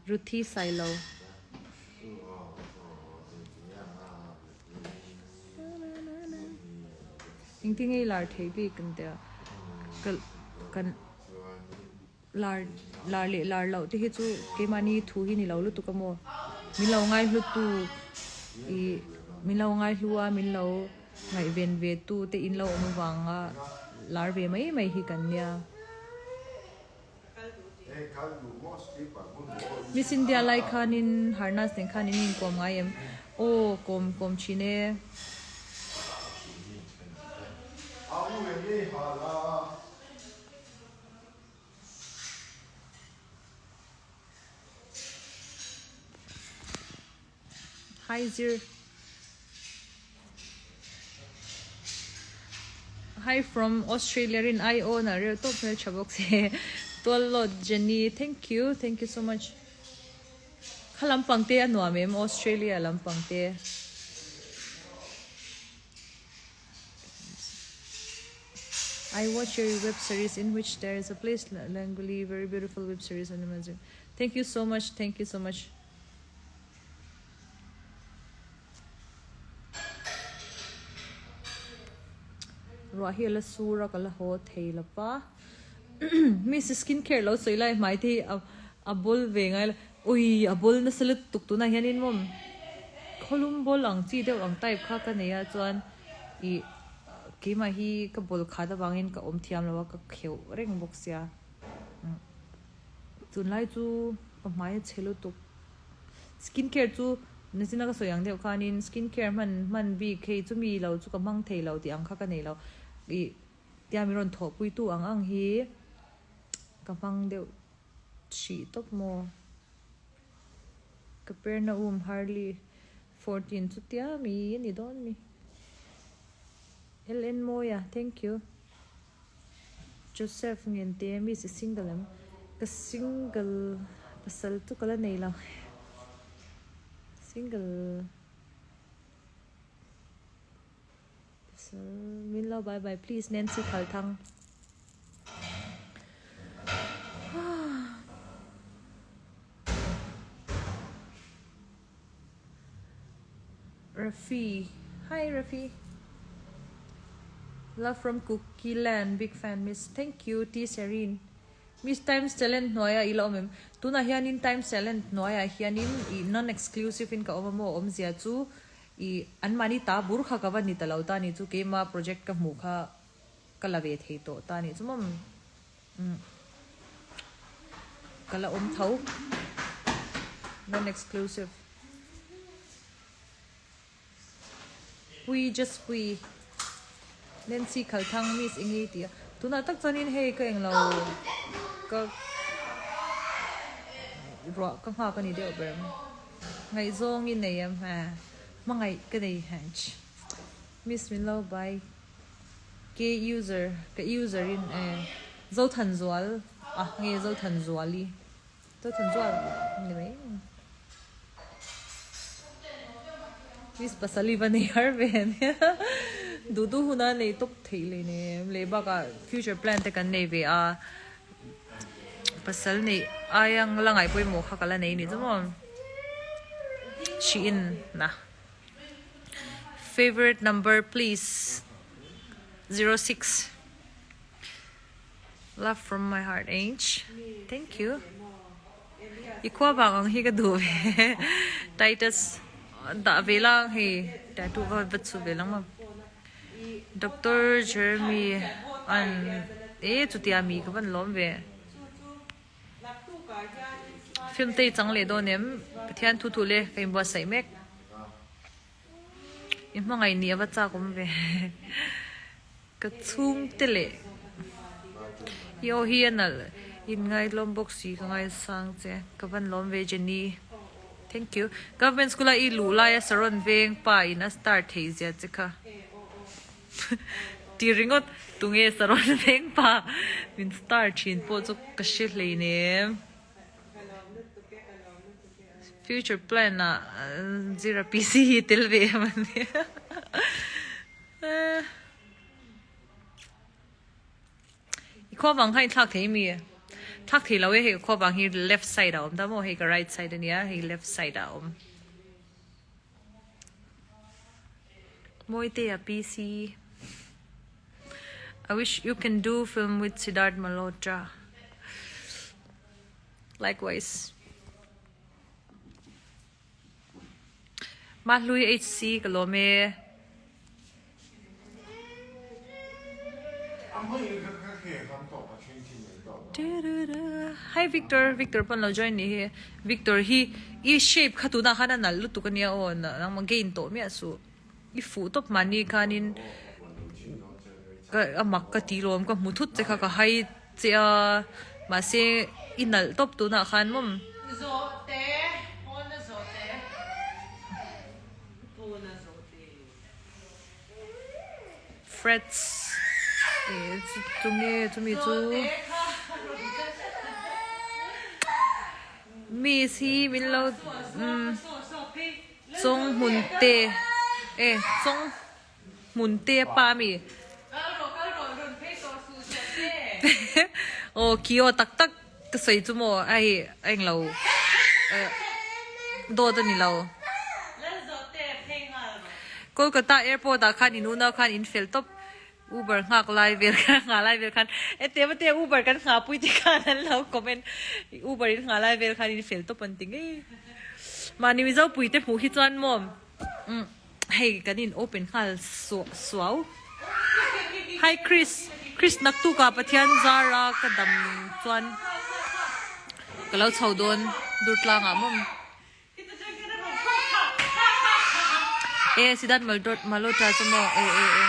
Ruthi Sailo. Engtin nge i lar thei bik an tia ka kan lar lar leh lar loh te hi chu keimahni thu hi ni lo lutuk a maw min lo ngaihlu tu ih min lo ngaihlu a min lo ngaihven ve tu te in lo awm avanga lar ve mai mai hi kan nia. Miss India lai khanin Harnas nen khan in inkawm ngai em? Aw kawm kawm thin e. Hi Zir. Hi from Australia rin ai aw na reuh tawp hmel tha bawk se Tuallawt Jenny thank you thank you so much Kha lampang te a nuam em Australia lampang te. I watch your web series in which there is a place Languli very beautiful web series and amazing thank you so much thank you so much. Ruah hi a la sur a ka la haw thei lo va miss skin care lo sawi lai hmai te hi a bawl ve ngai lo ui a bawl nasa lutuk tunah hianin maw khawlum bawl ang chi deuh ang type kha ka nei a chuan ih keimah hi ka bawl khat avangin ka awm thiam lo a ka kheuh reng bawk sia tunlai chu ka hmai a chhe lutuk. Skin care chu nachina ka sawi ang deuh khanin skin care hman hman bik hei chumi lo chu ka hmang thei lo tih ang kha ka nei lo ih tia min rawn thawhpui tu ang ang hi ka hmang deuh hrih tawp maw ka perna um Harley 14 chu tia mi a ni dawn mi LN Mawia thank you. Joseph Ngente miss i single em? Ka single pasal chu ka la nei lo single pasal min lo bye bye please Nancy Khalthang Rafi hi Rafi love from Kuki land big fan miss thank you T Serene miss times talent hnuaia i la awm em tunah hianin times talent hnuaiah hianin i non exclusive in ka awm a maw awmzia chu i anmahni ta bur kha ka va ni ta lo ta ni chu keima project ka hmuh kha ka la ve thei tawh ta ni chu maw Umm ka la awm tho non exclusive pui just pui Nancy Khalthang miss eng i tih a tunah tak chuanin hei ka englo ka ruah ka nghak a ni deuh ber mai ngaihzawng i nei em ha hmangaih ka nei hanch miss min lo bai. Ke user ka user in e Zothanzual a nge Zothanzuali Zothanzual ni mai Miss pasali va nei har ve ania duh duh huna nei tawp theih leh nem leh bakah future plan te kan nei ve a pasal neih aia la ngaih pawimawh kha ka la nei ni chu maw hriin na. Favorite number please 06 Love from my heart Ange Thank you I khua vang ang hi ka duh ve Titus dah ve la hei tattoo va va chu ve lang ma Doctor Jeremy an e chutia mi ka van lawm ve. Film te i chang leh dawn em? Pathian thu thu le ka inbuatsaih mek. I hmangaih nih a va chak awm ve. Ka chhungte leh i aw hi a nalh in ngailawm bawk si ka ngaisang che. Ka van lawm ve Jenny. Thank you. Government school a i luh laia Saron veng pa in a star thei zia che kha. Ti ringawt, tunge Saron veng pa min star thin pawh chu ka hre hleinem. Future plan ah Zira PC hi tel ve em a nia. I khua vang kha i thlak thei mi? Thlak thei lo e hei ka khuavang hi left side ah a awm ta maw hei ka right side ania hei left side ah a awm. Mawitea PC I wish you can do film with Siddharth Malhotra Likewise Mahlui HC ka lawm e. Hi Victor, Victor pawn lo join nih hi. Victor hi i shape kha tunah khan a nalh lutuk ania aw nangmah gain tawh miah suh. I fuh tawp mahni khanin ka a mak ka ti lawm ka hmu thut che kha ka hai che a mahse i nalh tawp tunah khan mawm. Zawhte, pawn a zawhte. Pawn a zawhte. Frets eh tunge chumi chu miss hi min lo umm chawng hmun te eh chawng hmun te a pa ami aw kio tak tak ka sawi chu maw a hei a englo eh dawt a ni lo. Kolkata airport ah khan in unau khan in fel tawp Uber nghak lai vel khan nghah lai vel khan e te mate Uber kan nghah pui te khan an lo comment Uber in nghah lai vel khan in fel tawp an ti ngei. Mahni Mizo pui te hmuh hi chuan maw umm hei kan in open nghal suau. Hi Chris, Chris naktuk ah Pathian zara ka dam chuan ka lo chho dawn Durtlang ah maw. E Siddharth Malhotra chu maw e e e.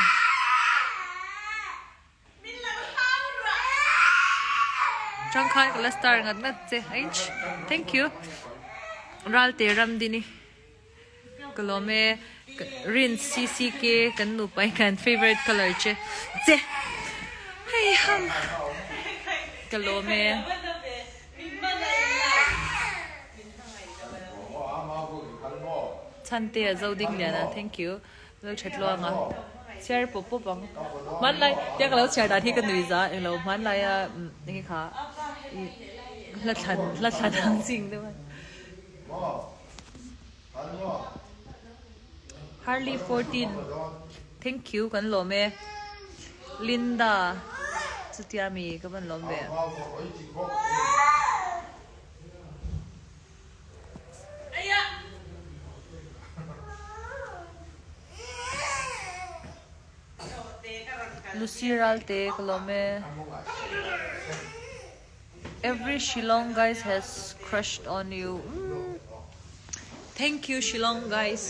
Tangkhan ka la star ngat ngat che ainch thank you Ralte Ramdini ka lawm e Rin CCK kan nupa in kan favorite color che che hei ham ka lawm e. Chhantea zo ding lian a thank you Lalthatluang a chhiar pawp pawp ang hmanlai tia ka lo chhiar dan hi ka nui za englo hmanlai a enge kha ih hla thlan hla thlan ang ching deuh a Harley 14 thank you kan lawm e Linda chutia mi ka van lawm ve. Lucy Ralte ka lawm e. Every Shillong guys has crushed on you. Mm. Thank you Shillong guys.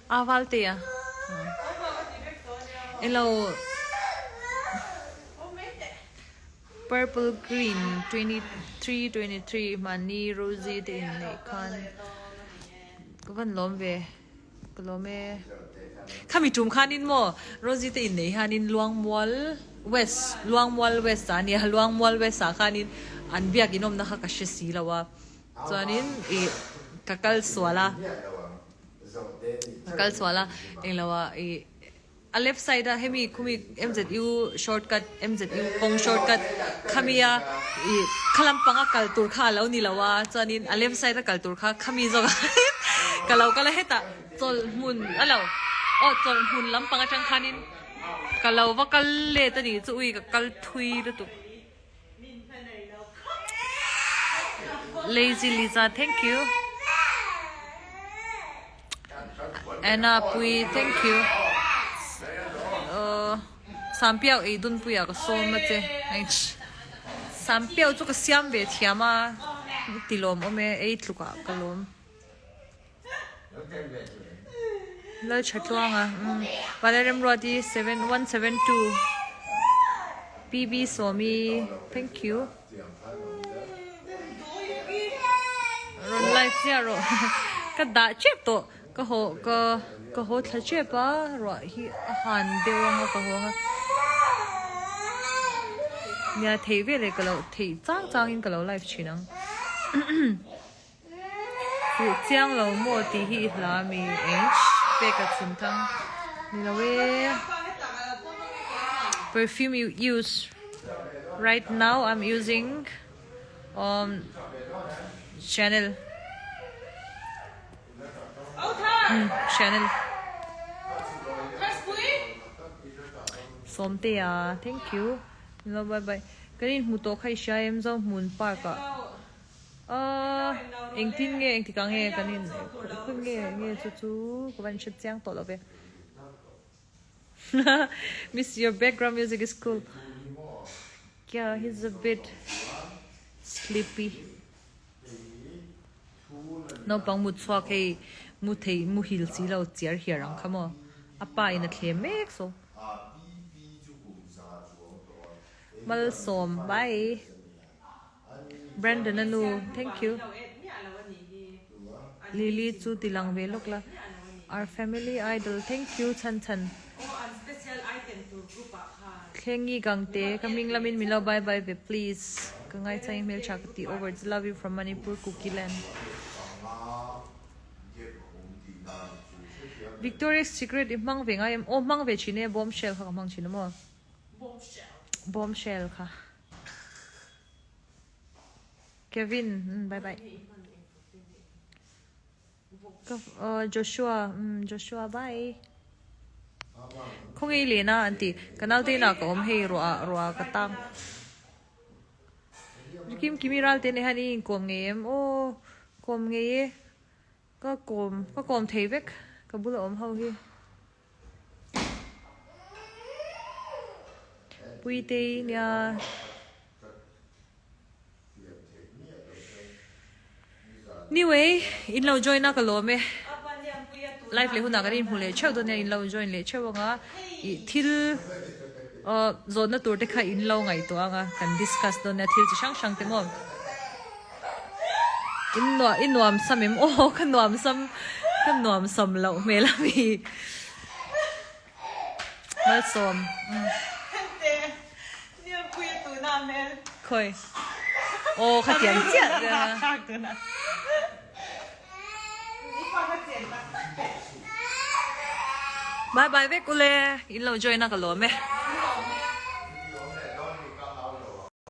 A Valte a. Elo Purple green 23 23 mani Rosie te in nei khan ka van lawm ve ka lawm e khami tum khanin maw Rosie te in nei hianin Luangmual West Luangmual West ah ania Luangmual West ah khanin an biak inawmna kha ka hre si lo a Chuanin ih ka kal sual a, ka kal sual a englo ah ih a left side a hemi khumi MZU shortcut MZU kawng shortcut khami a ih kha lampang a kal tur kha a lo ni lo a chuanin a left side a kal tur kha khami zawk ah ka lo kal a hetah chawlh hmun a lo aw chawlh hmun lampang atang khanin ka lo va kal let a nih chu ui ka kal thui lutuk. Lazy Liza thank you Anna Pui thank you uh, Sampiau ei dun puia ka sawm a che Sampiau chu ka siam ve thiam a ti lawm awm e ei tluk ah ka lawm Lal tha tluang a umm Valeremruati 7172 PB Sawmi thank you rawn live chiah rawh ka dah tep tawh ka haw ka ka haw thla tep a ruah hi a han deuh anga ka haw anga nia theih veleh ka lo theih chang chang in ka lo live thin ang. Fuh chiang lo maw tih hi i hla mi eng pek a chhun thang ni lo e. Perfume you use right now I'm using um Chanel Chanel Sawmtea thank you Hello bye bye kan inhmu tawh kha i hria em Zohmun park ah ahh engtin nge engtikah nge kan in khawi nge nge chu chu ka van hre chiang tawh lo ve. Miss your background music is cool Yeah he's a bit sleepy Naupang mut chhuak hei mu thei muhil si lo chiar hiar ang kha maw a pa in a thlem mek so Malsawm bye Brandon a nu thank you Lily chu ti lang ve lawk la Our family idol thank you chhan chhan Thlengi Gangte ka hming lamin min lo bye bye ve please ka ngaithla hmeltha ka ti over che love you from Manipur Kukiland Victoria's Secret i hmang ve ngai em aw hmang ve thin e bombshell kha ka hmang thin a maw bombshell kha. Kevin umm bye bye ka aw Joshua umm Joshua bye khawnge i len a an ti ka naute inah ka awm hei ruah ah ruah ah ka tang Kim Kimi ral te nei hian i inkawm ngei em aw kawm ngei e ka kawm ka kawm thei vek ka bula awm ho hi. Puitei nia. Anyway, in lo join a ka lawm e. Live leh hunah kan inhmu leh theuh dawn nia, in lo join leh theuh anga ih thil aw zawhna tur te kha in lo ngaihtuah anga kan discuss dawn nia thil chi hrang hrang te maw. In nuah i nuam sam em aw ka nuam sam ka nuam sam loh hmel a mi Malsawm Hente Niampuia tuna hmel Khawi aw khatiang chiah tuna Bye bye vek ule in lo join a ka lawm e.